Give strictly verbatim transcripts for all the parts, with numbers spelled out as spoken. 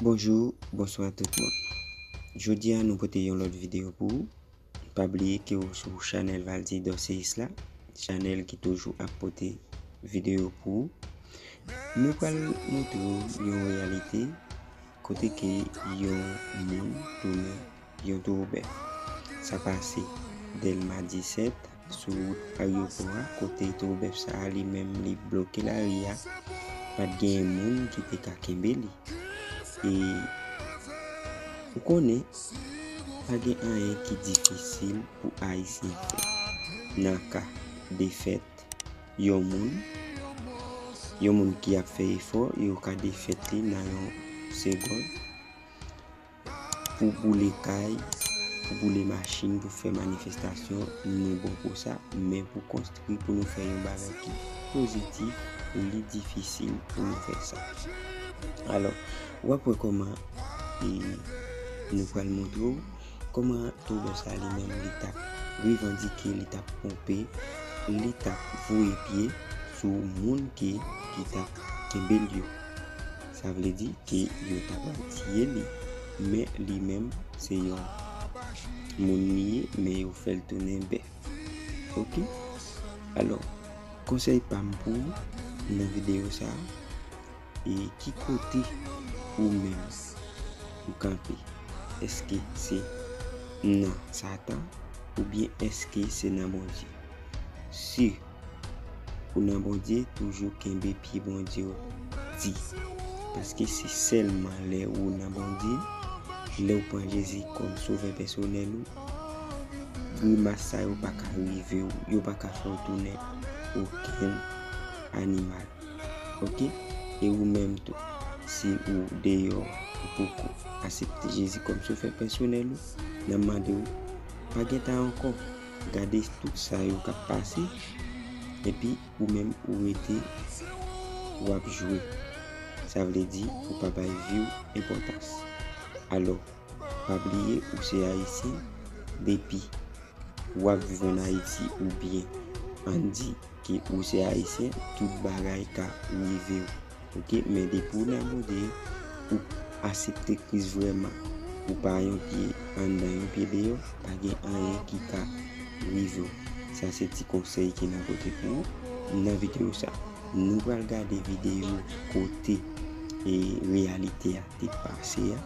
Bonjou, bonswa tout moun. Jodi a, nou pote yon lòt videyo pou ou. Pa bliye ke w sou chanèl Valdy Dorcéus la, chanèl ki toujou ap pote videyo pou ou. Nou pral montre w yon reyalite kote ke yon moun tounen yon towo bèf. Sa pase Dèlma disèt, sou wout ayewopò a, kote towo bèf sa a, li menm, li bloke lari a. Pa t gen moun ki te ka kenbe li. E ou konnen, pa gen anyen ki difisil pou Ayisyen fè. Nan ka defèt yon moun, yon moun ki ap fè efò, yo ka defèt li nan yon segonn. Pou boule kay, pou boule machin, pou fè manifestasyon, nou bon pou sa, men pou konstwi, pou nou fè yon bagay ki pozitif, li difisil pou nou fè sa. Alò, w ap wè kòman, e, nou pral montre w kòman towo bèf sa li menm li t ap revandike, li t ap ponpe, li t ap voye pye sou moun ki, ki t ap kenbe l yo. Sa vle di ke yo ta pral tiye li, men li menm se yon moun li ye, men yo fè l tounen bèf. Oke? Alò, konsèy pa m pou ou nan videyo sa a, e ki kote ou menm ou kanpe? Èske se nan Satan oubyen èske se nan Bondye? Si ou nan Bondye, toujou kenbe pye Bondye w di. Paske se sèlman lè ou nan Bondye, lè w pran Jezi kòm sovè pèsonèl ou, grimas sa yo pa ka rive w, yo pa ka fè w tounen okenn animal. Oke? E ou menm tou, si ou deyò, ou poko aksepte Jezi kòm sovè pèsonèl ou, n ap mande w, pa gen tan ankò. Gade tout sa yo k ap pase, epi ou menm ou rete, w ap jwe. Sa vle di ou pa bay vi w enpòtans. Alò, pa bliye ou se Ayisyen, depi w ap viv ann Ayiti oubyen ann di ke ou se Ayisyen, tout bagay ka rive w. Oke, men depi w nan Bondye, ou aksepte Kris vrèman, ou pa yon pye anndan, yon pye deyò, pa gen anyen ki ka rive w. Sa se ti konsèy ke n ap pote pou ou nan videyo sa. Nou pral gade videyo kote e reyalite a te pase a.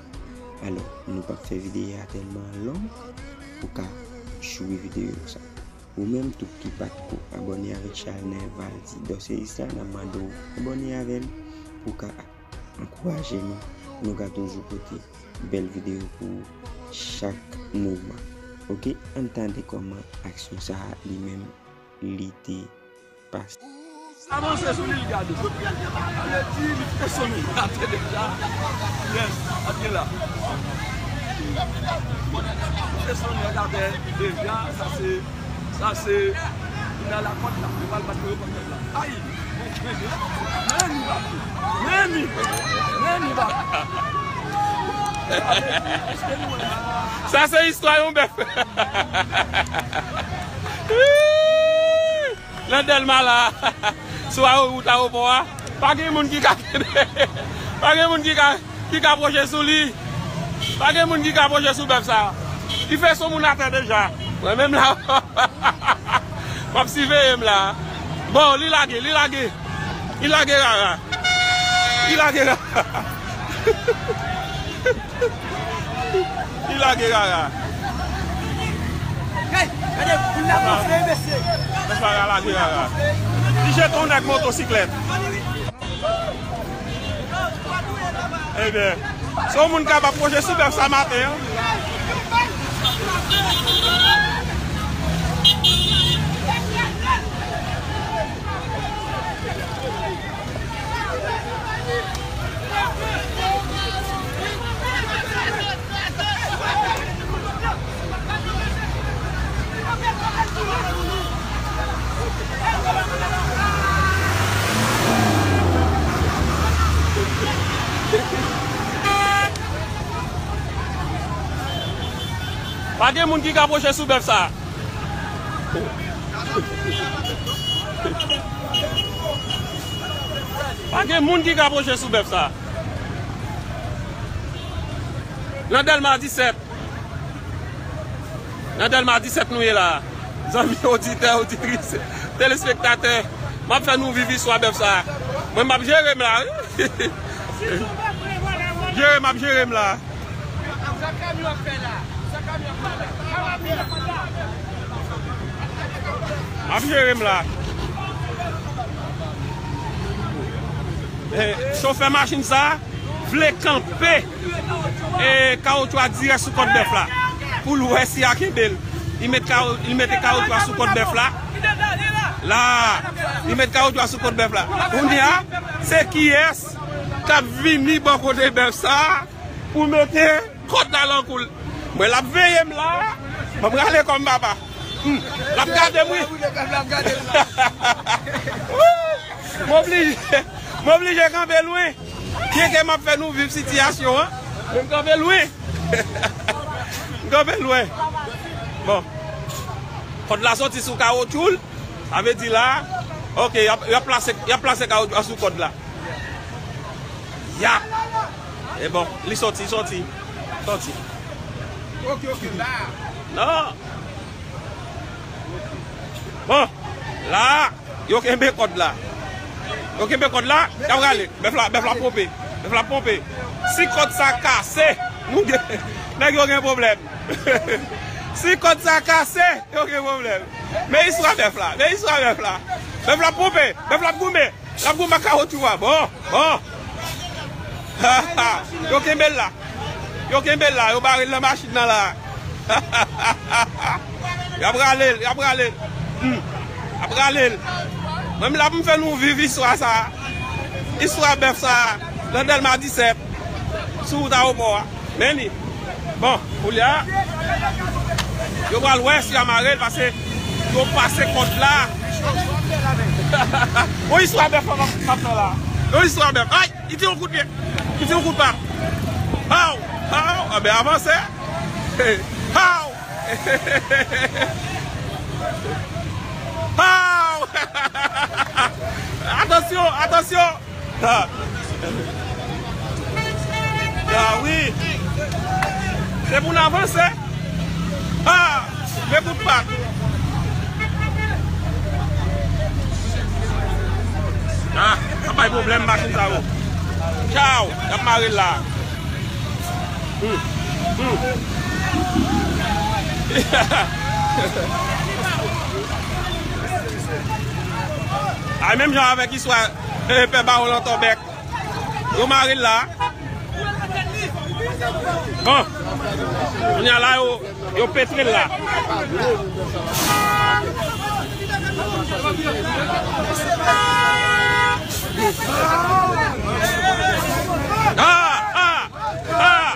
Alò, nou p ap fè videyo a tèlman long, ou ka jwi videyo sa. Ou menm tou ki pa t ko abòne avèk chanèl Valdy Dorcéus la, n ap mande w abòne avè l pou w ka ankouraje nou. Nou ka toujou pote bèl videyo pou ou chak moman. Oke, ann tande kòman aksyon sa a li menm li te pase. Avanse sou li, l gade. Sa vle di li te sonnen gate deja. Yes, ap gen la. Li te sonnen gate deja, sa se, sa se, li nan lakòt la, li pral bat kote kòt la. Ay! Men li bak. Men li. Men li bak. Sa se istwa yon bèf. Nan Dèlma la, sou awo-, wout ayewopò a, pa gen moun ki ka, pa gen moun ki ka, ki ka pwoche sou li. Pa gen moun ki ka pwoche sou bèf sa. Li fè son moun atè deja. Mwen menm la, w ap siveye m la. Bon, li lage, li lage. Li lage rara. Li lage rara. Li lage rara. Hey, gade, moun nan gonfle, mesye. Mesye a lage rara. Li jete yon nèg motosiklèt. Ebyen, se yon moun k ap pwoche sou bèf sa maten an. Pa gen moun ki ka pwoche sou bèf sa. Pa gen moun ki ka pwoche sou bèf sa. Nan Dèlma disèt. Nan Dèlma disèt nou ye la. Zanmi oditè, oditris, telespektatè, m ap fè nou viv istwa bèf sa. Mwen, m ap jere m la, wi. Jere m ap jere m la. M ap jere m la. Eh, chofè machin sa vle kanpe, eh, kawotchou a dirèk sou kòt bèf la. Pou l wè si a kenbe l. Li met kawo-, li mete kawotchou a sou kòt bèf la. La, li met kawotchou a sou kòt bèf la. Kounye a, se kiyès k ap vini bò kote bèf sa pou mete kòd la nan kou l. Mwen, l ap veye m la. Mwen prale kòm papa. Hmm. L ap gade m, wi. M oblije, m oblije kanpe lwen. Byenke m ap fè nou viv sitiyasyon an, men m kanpe lwen. M kanpe lwen. Bon. Kòd la soti sou kawotchou l. Sa vle di la, ok, y ap, y ap plase, y ap plase kawotchou a sou kòd la. Ya! E bon, li soti, soti. Soti. Ok, ok, la. Non. Bon, la, yo kenbe kòd la. Yo kenbe kòd la, y ap rale. Bèf la, bèf la ponpe. Bèf la ponpe. Si kòd sa kase, nou gen, nèg yo gen pwoblèm. Si kòd sa kase, yo gen pwoblèm. Men istwa bèf la, men istwa bèf la. Bèf la ponpe, bèf la goumen. L ap goumen ak kawotchou a. Bon, bon. Yo kenbe l la. Yo kenbe l la. Yo bare l nan machin nan la. Y ap rale l, y ap rale l. Hmm. Y ap rale l. Mwen menm la pou m fè nou viv istwa sa. Istwa bèf sa. Nan Dèlma disèt. Sou wout ayewopò a. Men li. Bon, koulye a, yo pral wè si y a mare l, paske yo pase kòd la. Yon istwa bèf la m ap, m ap fè la. Yon istwa bèf. Ay, li tire yon kout pye. Li tire yon kout pa. Haw! Haw! Anben avanse. Haw! Haw! Atansyon, atansyon! Ha! Ah wi! Se pou n avanse! Ha! Men kout pa! Ah! Ap bay pwoblèm machin sa yo. Tchaw! Y ap mare l la. Hmm. Hmm. Ay, menm jan avèk istwa, eh, pè Bawon Lantòbèk. Yo mare l la. Bon. Kounye a la, yo, yo petre l la. Ah, ah, ah.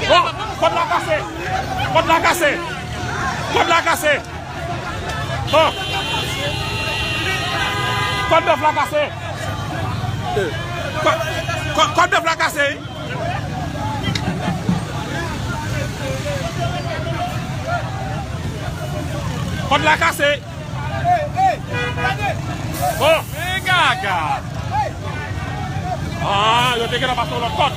Bon, kòd la kase. Kòd la kase. Kòd la kase. Bon. Kòd bèf la kase. Kò-, kò-, kòd bèf la kase, wi. Kòd la kase. Bon. Men gaga. Ah, yo te gentan pase yon lòt kòd.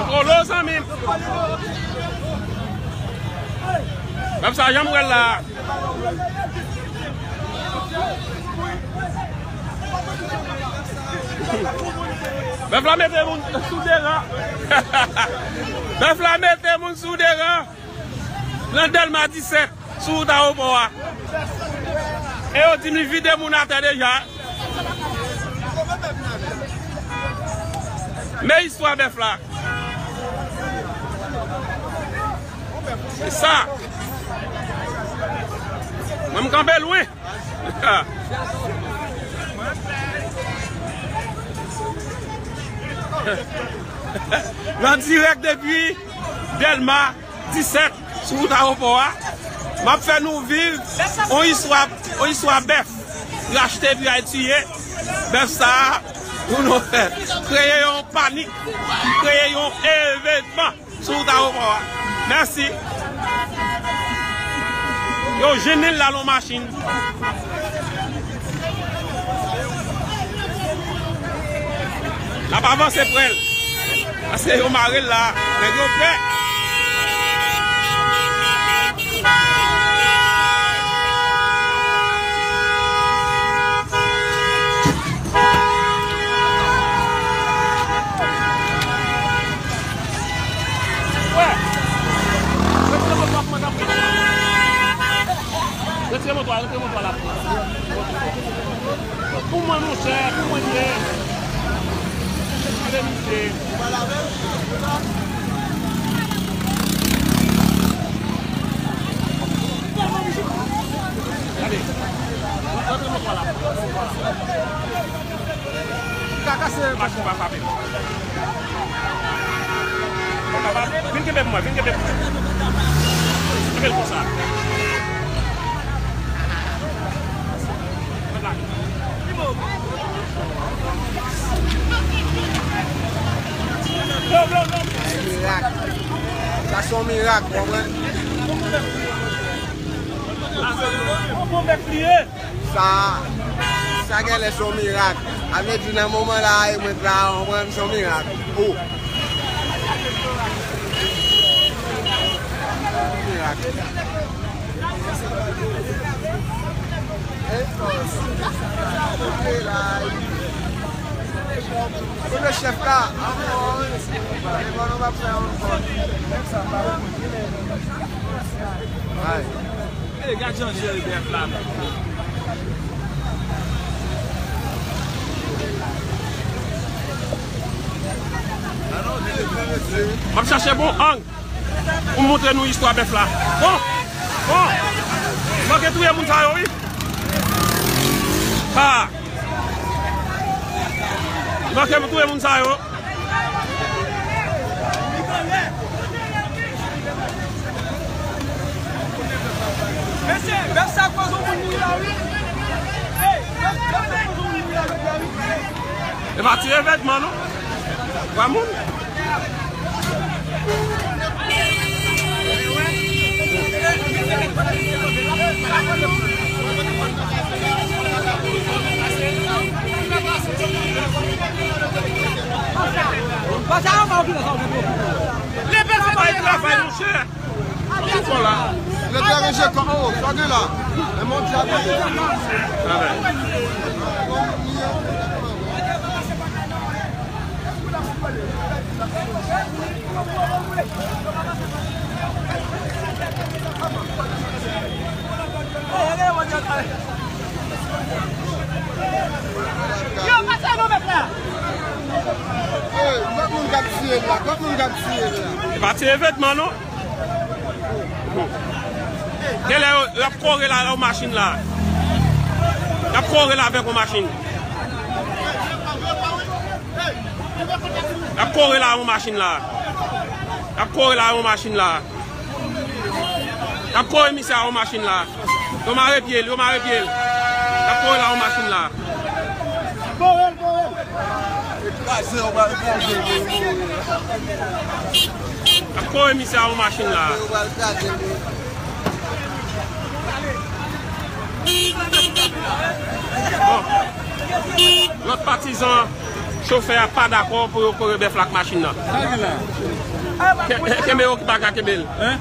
Kolo, zanmi m. Bèf sa, jan m wè l la. Bèf la mete moun sou de ran. Bèf la mete moun sou de ran. Nan Dèlma disèt, sou wout ayewopò a. E yo di m li vide moun atè deja. Men istwa bèf la. Se sa. Mwen, m kanpe lwen. Nan dirèk depi Dèlma disèt, sou wout ayewopò a, m ap fè nou viv yon istwa, yon istwa bèf. Yo achte epi yo al tiye. Bèf sa a, Pou nou fè, kreye yon panik, kreye yon evenman sou wout ayewopò a. Mèsi. Yo jennen l la nan machin. N ap avanse pre l. Paske yo mare l la. Nèg yo pè. Wè. Retire moto a pou mwen, tanpri. Retire moto a, retire moto a la. Pou mwen, monchè, pou mwen, li ye. Retire misye. Gade. Retire moto a la. Ka kase machin pa frape. Vin kenbe pou mwen, vin kenbe pou mwen. Kenbe l konsa. Mirak. Sa se yon mirak, w konprann? Yon bon bèk li ye. Sa, sa genlè se yon mirak. A vle di, nan moman la, e mwen la, w konprann, se yon mirak. O. Mirak. Kote chèf la? Devan nou pa fè yon kòd. Ay. E gad jan jere bèf la. M ap chache bon ang pou m montre nou istwa bèf la. Bon, bon. Manke touye moun sa yo, wi. Ha. Manke touye moun sa yo. Mesye, bèf sa koz yon moun mouri la, wi. Ey, bèf, bèf sa koz yon moun mouri la, wi. E pa ti evènman, non. Twa moun. Pase anba ou ki la sa ou gen pou. Lepè sa pa travay, monchè. Lè te ranje kò, o, sa gen la. E mon dyab. Yo, pase nou, mèt la. Ey, kot moun k ap tiye la? Kot moun k ap tiye la? E pa ti evènman, non. Genlè yo, y ap kore la, yon machin la. Y ap kore la avèk yon machin. Y ap kore la yon machin la. Y ap kore la yon machin la. Y ap kore misye a yon machin la. Yo mare pye l, yo mare pye l. Y ap kore la yon machin la. Kore l, kore l. Kraze, yo pral kraze l, yo mouri. Ap kore misye a yon machin la. Bon. Lòt patizan chofè a pa dakò pou yo kore bèf la ak machin nan. Sa gen la? Ke-, ke-, kenbe yo ki pa ka kenbe l. Hein?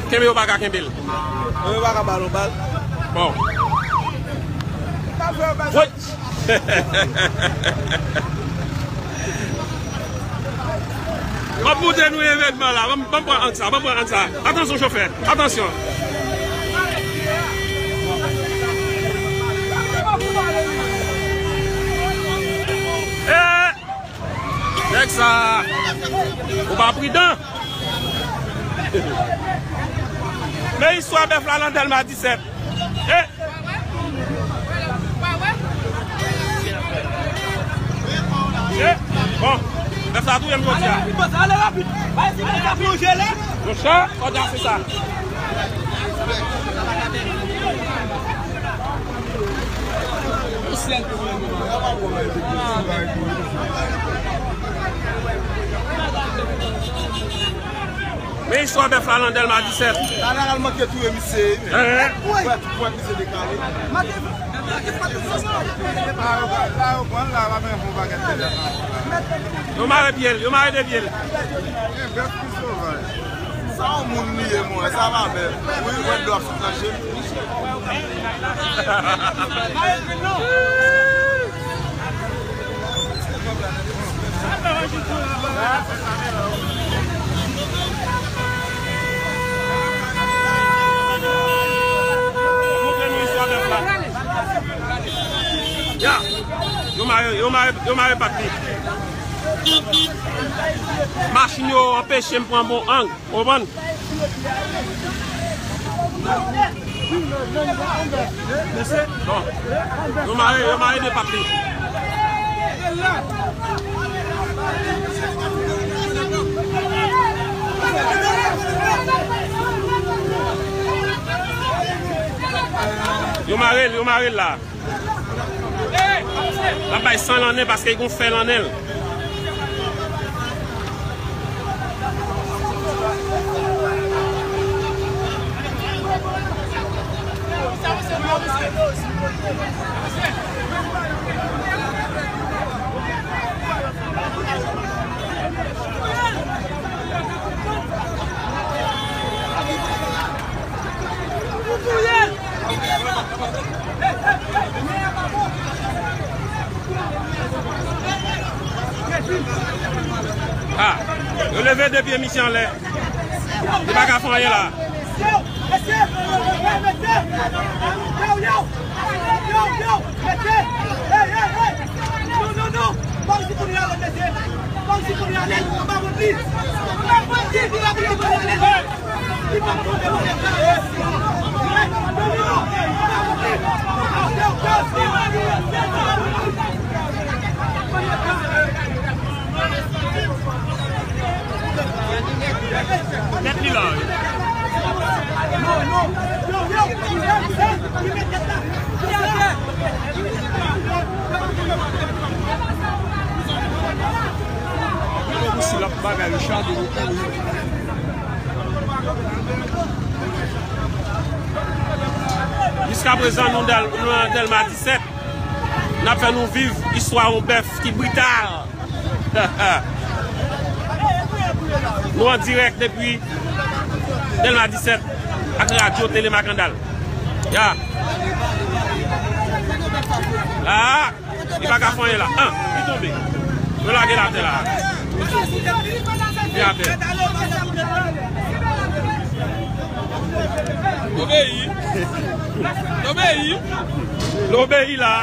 Kenbe yo pa ka kenbe l. Yo pa ka ba l yon bal. Bon. Woy! M ap montre nou evènman la. Ban m, ban m pran ang sa, ban m pran ang sa. Atansyon, chofè. Atansyon. Eh! Nèg sa, ou pa pridan. Men istwa bèf la nan Dèlma disèt. Eh! Eh! Bon, bèf sa touye m jodi a. Ale rapid, ale rapid. Bay ti bèf la plonje la. Monchè, kòd la se sa. Men istwa bèf la nan Dèlma disèt. Talè al manke touye misye. Hein? Wè, wè misye dekale. La yo pran, la yo pran, la yo pran yon pakèt de bèf. Yo mare pye l, yo mare de pye l. Gen bèf ki sovaj. Sa yon moun li ye, mwen, sa pa bèl. Wi, mwen dlo ap sot nan je m. Ya, yo mare, yo mare, yo mare pat li. Machin yo anpeche m pran bon ang. Konprann? Bon. Yo mare, yo mare de pat li. Yo mare l, yo mare l la. L ap bay san nan nen paske l gon fè nan nen l. Ah, yo leve de pye misye anlè. Li pa ka fè anyen la. Tèt li la wi. Gade pou si l ap bagay Richard de kouri. Jiskaprezan nou dal, nou nan Dèlma disèt. N ap fè nou viv istwa yon bèf ki brital. Nou an dirèk depi Dèlma disèt ak radyo Tele Makandal. Ya. La, li pa ka fè anyen la. An, li tonbe. Yo lage l atè la. Li atè. L obeyi. L obeyi. L obeyi la.